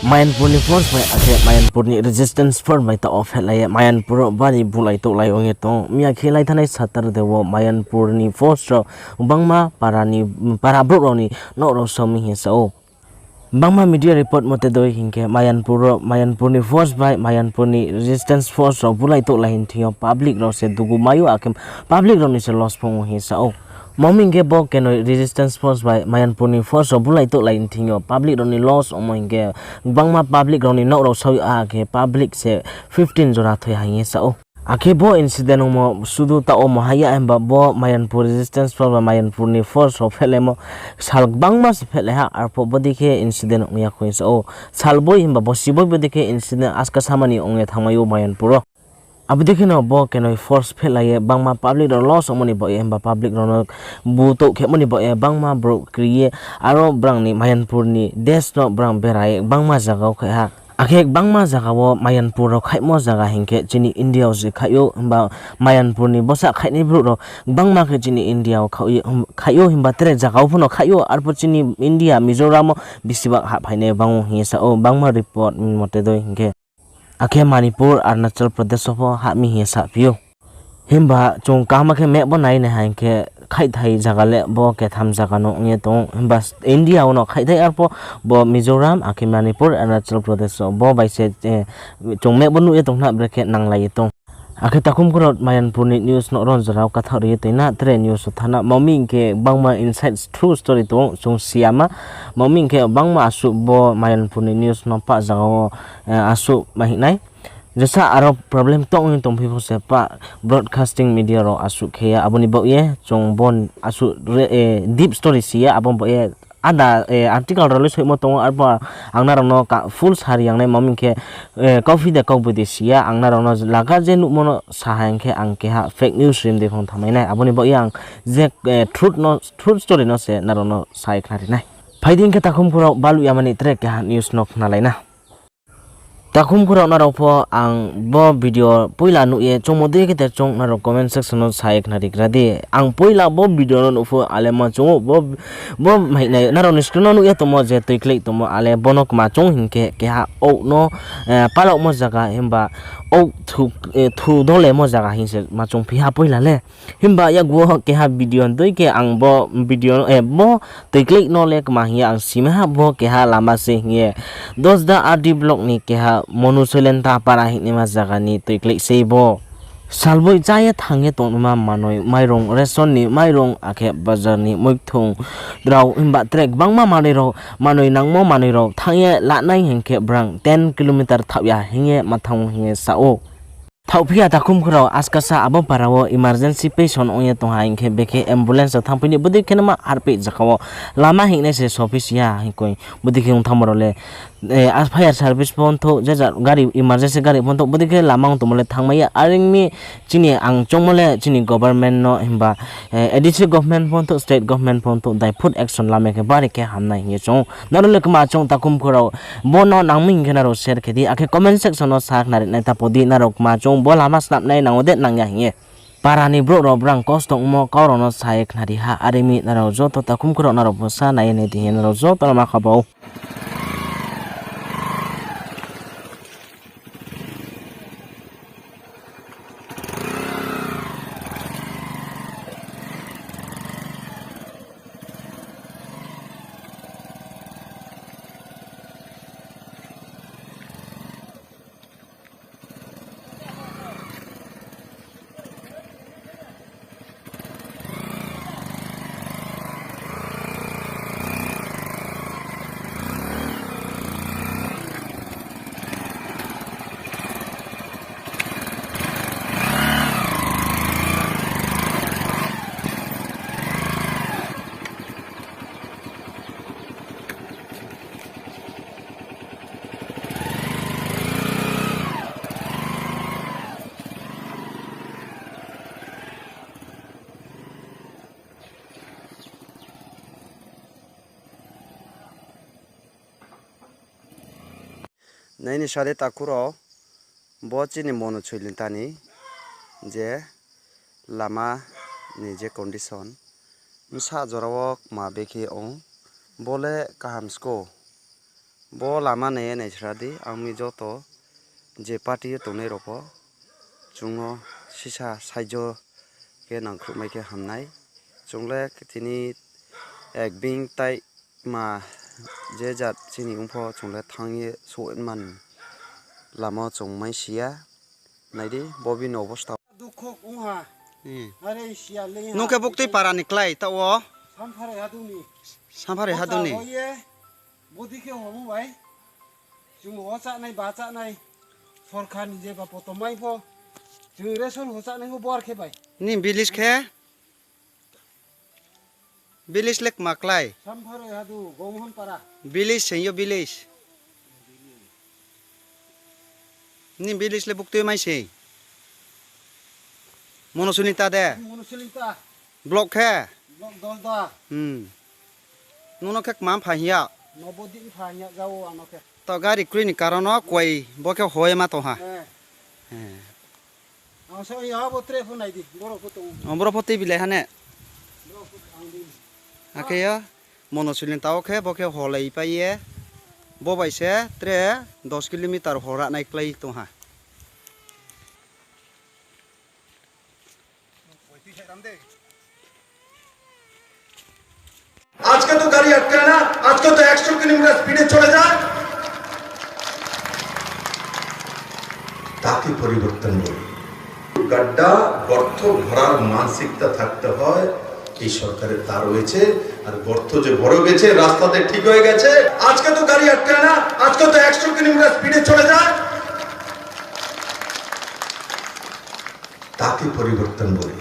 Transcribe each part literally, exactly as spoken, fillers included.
Mayanpur ni force bai akhe Mayanpur ni resistance force bai taoh wo phehlai ye Mayanpur wo bari bulai touhlai ong ye tong ou. Miya khe lai thanai Saturday wo Mayanpur ni force rao gbangma para ni, para brouh rao ni nouh rao sao mi hing ye sa ou. Gbangma media report mote dei hing khe Mayanpur wo, Mayanpur ni force bai Mayanpur ni resistance force rao bulai touhlai hing thing yo public rao se dugu mai ou, akhe public rao ni se loss phung ou hing ye sa ou. Mo mi hing khe bo kenoi resistance force bai Mayanpur ni force rao bulai touhlai hing thing yo public rao ni loss ongmo hing khe gbangma public rao ni nouh rao sao ye, akhe public se fifteen jora thoi ha hing ye sa ou. Akhe bo incident ongmo sudu taoh wo mo hai ya, himba bo Mayanpur resistance force bai Mayanpur ni force rao phehlaimo sal gbangma se phehlai ha, arphuh bodei khe incident ong ya kho hing sa ou. Sal boi himba bosi boi bodei khe incident aska samani ong ye thanngmai ou Mayanpur wo. Abo dei khe no bo kenoi force phehlai ye gbangma public rao loss ongmo ni baoh ye, himba public rao no butouh khemo ni baoh ye gbangma brouh kri ye, aro brang ni Mayanpur ni desh no brang bera ye gbangma zaga wo khaih ha. Akhe gbangma zaga wo Mayanpur rao khaihmo zaga hing khe chini India wo se khaih ou, himba Mayanpur ni bsa khaihnai brouh rao gbangma khe chini India wo khaih ou, khaih ou, himba tre zaga wo pho no khaih ou, arphuh chini India Mizoram wo bisi bak hahphai nai bang ou hing ye sa ou, gbangma report mote dei hing khe. Akhe Manipur, Arunachal Pradesh wo pho hah mi hing ye saphi ou. Himba chung kaham khe map bo nai nai ha hing khe khaihthai zaga le bo ketham zaga no ong ye tong ou. Himba India wo no khaihthai arphuh bo Mizoram, akhe Manipur, Arunachal Pradesh wo bo bai se, chung map bo nuh ye tong khna brekhe nanglai ye tong. Akhe takhum khorao Mayanpur ni news no ron jora wo kathaoh ri ye toing na, tre news wo thanng na. Mo mi hing khe gbangma inside true story tong ou, chung si ya ma. Mo mi hing khe gbangma asuh bo Mayanpur ni news no pah zaga wo, asuh ma hing nai. Jesa aro problem tong ong ye tongphi pho se pah broadcasting media rao asuh khe ya, abo ni baoh ye chung bo asuh deep story si ya, abo ni baoh ye ada article rao le soimo tong ou, arphuh ang nrao no full sari yang nai, mo mi hing khe kauphi de kauboi de si ya, ang nrao no laga je nuhmo no sa ha hing khe ang keha fake news rim de phung thanngmai nai, abo ni baoh ye ang je truth story no se nrao no sa ye khnari nai. Phai di hing khe takhum khorao baluh ya mani tre keha news no khnalai na. Takhum khorao nrao pho ang bo video poila nuh ye chungmo dei khe te chung nrao comment section no sa ye khnari gra di. Ang poila bo video no nuh pho ale ma chung ou, bo, bo hing nai nrao ni screen no nuh ye tongmo je toiklei tongmo ale bo no kma chung hing khe keha ouh no palaomo zaga himba ouh thu dolemo zaga hing se ma chung phi ha poila le. Himba yakgu wo keha video dei khe ang bo video, bo toiklei no le kma hing ye ang simai ha, bo keha lama se hing ye. Dosda R D block ni keha Monu Soilenta para hingnaima zaga ni toiklei sei bo. Salboi chá ye thanng ye tongnaima manoi, mairung, ration ni mairung, akhe bazar ni moikthung rao himba tre gbangma manoi rao, manoi nangmo manoi rao thanng ye lanai hing khe brang ten kilometer thaoh ya hing ye ma thanng ou hing ye sa ou. Thaohphi ya takhum khorao, askasa abo para wo emergency patient ong ye tong ha hing khe bekhe ambulance rao thanngphai ni bodei khe no ma harpeh zaga wo lama hingnai se sophi si ya hing koi bodei khe ong thanngmo rao le, fire service pho ongthouh, je ja gari, emergency gari pho ongthouh, bodei khe lama ong tongmo le thanngmai ya. Are ong mi chini ang choungmo le chini government no himba, A D C government pho ongthouh, state government pho ongthouh, daiphut action lamai khe bari khe hamnai hing ye choung ou. Nrao le kma choung takhum khorao, bo no nang mi hing khe nrao share khe di, akhe comment section no sa khnari nai tapo di, nrao kma choung bo lama snapnai nang ou de nang ya hing ye. Para ni brouh rao brang kosto ongmo kau rao no sa ye khnari ha, are ong mi nrao joto takhum khorao nrao pho sa nai ye nai di hing ye nrao joto no ma kha ba ou. Nai ni sa de takhum rao, bo chini Monu Soilenta ni je lama ni je condition, bsa jora wo kma bekhe ong, bo le kaham skou. Bo lama nai ye naisra di, ang mi joto je party yo tongnai rao pho, chung no sisa saijo khe nangkhruhmai khe hamnai. Chung le tini ek bing tai ma je jat chini ong pho chung le thanng ye souh man lama chung mai si ya. Nai di, bo bini obosta. Dukho ong ha. Hmm. Are siya le ha. Nung khe buktui para ni klái taoh wo? Sampharai hadung ni. Sampharai hadung ni. Bo ye, bodi khe homo bai. Chung hochánai, bachánai. Sorkar ni je ba poto mai pho. Chung ration hochánai pho bor khe bai. Ni village khe? Village le kma klái? Sampharai hadu, Gomhon para. Village se yo village. Ni village le buktui mai se. Monosulinta de? Monosulinta. Block khe? Block Dosda. Hmm. Nono khe kma pha hing ya? Nobodip pha hing ya jao ano khe. To gari kroi ni karon no koi bo khe hoi ma tong ha. Eh. Eh. Ang so ya bo tre pho nai di, boro pho tong. O, boro pho tei bilai ha ne? Boro pho ang di. Akhe yo, Monosulinta wo khe, bo khe holai pai ye. Bo bai se tre dos kilometer hora nai klái tong ha. আজকে তো গাড়ি আটকায় না, আজকে তো একশো কিলোমিটার স্পিডে চলে যায়। তাকে পরিবর্তন বলে। গাড্ডা, গর্ত ভরার মানসিকতা থাকতে হয়। এই সরকারের তা রয়েছে। আর গর্ত যে ভরে গেছে, রাস্তাতে ঠিক হয়ে গেছে। আজকে তো গাড়ি আটকায় না, আজকে তো একশো কিলোমিটার স্পিডে চলে যায়। তাকে পরিবর্তন বলে।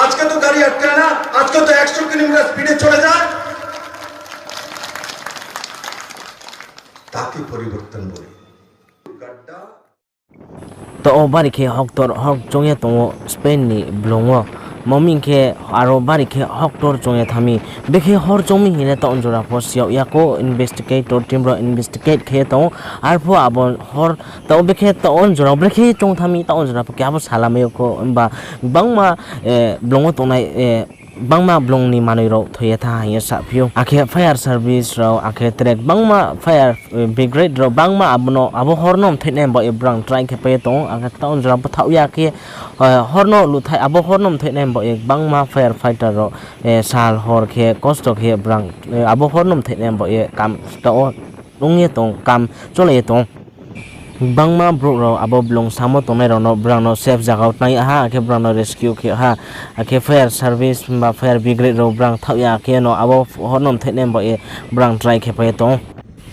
আজকে তো গাড়ি আটকায় না, আজকে তো একশো কিলোমিটার স্পিডে চলে যায়। তাকে পরিবর্তন বলে। গাড্ডা। Taoh wo bari khe hoktor hor choung ye tong ou Spain ni blung wo. Mami khe aro bari khe hoktor choung ye thanng mi. Bekhe hor choung mi hing le taoh jora pho si yag ya khou, investigator team rao investigate khe ye tong ou. Arphuh abo hor taoh bekhe taoh jora brekhe choung thanng mi, taoh jora pho keha pho salamai ya khou, himba gbangma, eh, blung wo tongnai, eh, gbangma blung ni manoi rao thoi ye thanng ha hing ye saphi ou. Akhe fire service rao, akhe tre gbangma fire, eh, brigade rao gbangma abo no, abo hor no mthoinai bo ye brang try khe pai ye tong ou. Akhe taoh jora bthaoh ya khe, eh, hor no luthai, abo hor no mthoinai bo ye gbangma fire fighter rao, eh, sal hor khe kosto khe brang, eh, abo hor no mthoinai bo ye kam taoh wo ong ye tong, kam cholai ye tong. Gbangma brouh rao abo blung samo tongnai rao no brang no safe zaga wo tang ya ha, akhe brang no rescue khe ha, akhe fire service himba fire brigade rao brang thaoh ya khe no abo hor no mthoinai bo ye brang try khe pai ye tong ou.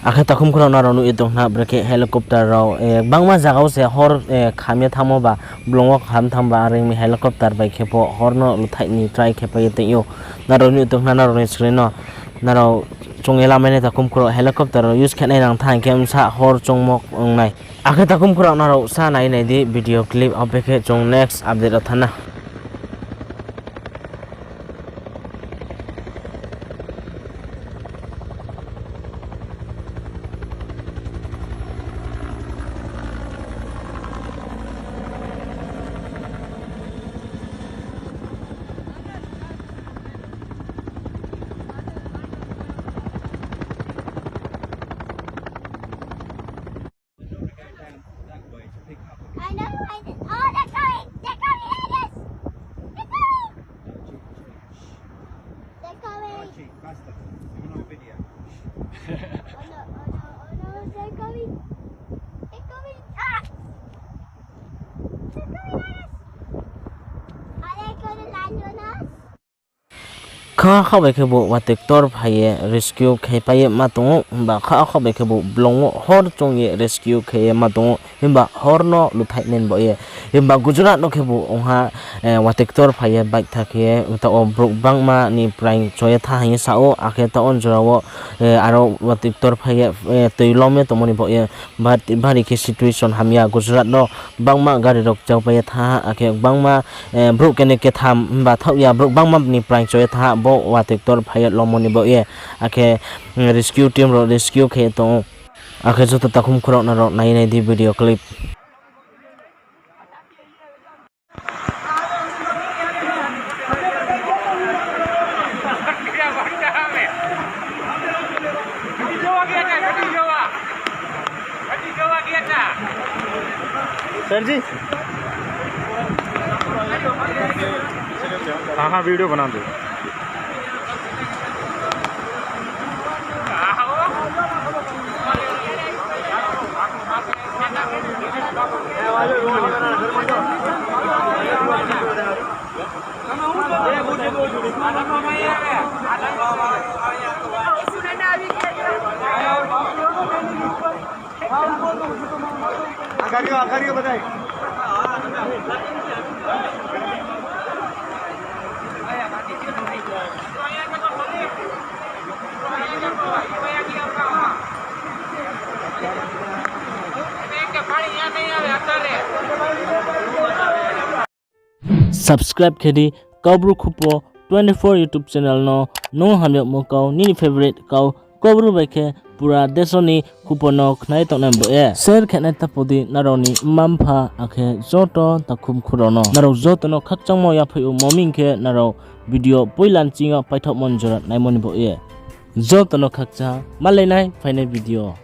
Akhe takhum khorao nrao nuh ye tong khna brekhe helicopter rao, eh, gbangma zaga wo se hor, eh, kham ye thanngmo ba, blung wo kham thanng ba, are ong mi helicopter bai khe pho hor no luthai ni try khe pai ye tong ou. Nrao nuh ye tong khna nrao ni screen no, nrao chung ye lamai nai takhum khorao helicopter rao use khe nai nang thanng khe bsa hor choungmo ong nai. Akhe takhum khorao nrao sa nai nai di video clip, abo khe chung next update wo thanng na. I know, I know. Oh, they're coming, they're coming. Yes. I know, I know. Oh, they're coming, they're coming, Elias. They're coming. They're coming. Archie, faster. I'm on video. Oh no, oh no, oh no, they're coming. They're coming. Ah! They're coming, Elias. Are they gonna land on us? Kha kha bai khe bo watoi ktor phai ye rescue khe pai ye ma tong ou, himba kha kha bai khe bo blung wo hor choung ye rescue khe ye ma tong ou, himba hor no luthai nai bo ye, himba Gujarat no khe bo ong ha, eh, watoi ktor phai ye bike tha khe ye, taoh wo brouh gbangma ni praing cho ye tha hing ye sa ou, akhe taoh wo jora wo, eh, aro watoi ktor phai ye, eh, toi lom ye tongmo ni bo ye, Bari khe situation hamya Gujarat no gbangma gari rao kchau pai ye tha ha, akhe gbangma, eh, brouh kene ketham himba thaoh ya, brouh gbangma ni praing cho ye tha ha, bo watoi ktor phai ye lommo ni bo ye, akhe, mm, rescue team rao rescue khe tong ou. Akhe joto takhum khorao nrao nai nai di video clip. Sir ji, हाँ, हाँ, वीडियो बना दो। Subscribe khe di Kaubru Khupo twenty four YouTube channel no. Nung hamyagmo kau, nini favorite kau, Kaubru bai khe pura deso ni khupo no khnai tongnai bo ye. Share khe nai tapo di nrao ni mma-mpha akhe joto takhu mkhu rao no. Nrao joto no khakchangmo yaphaih ou, mo hing khe nrao video poila nching yo paithaohmo ni jora naimo ni bo ye. Joto no khakchang, malai nai phainai video.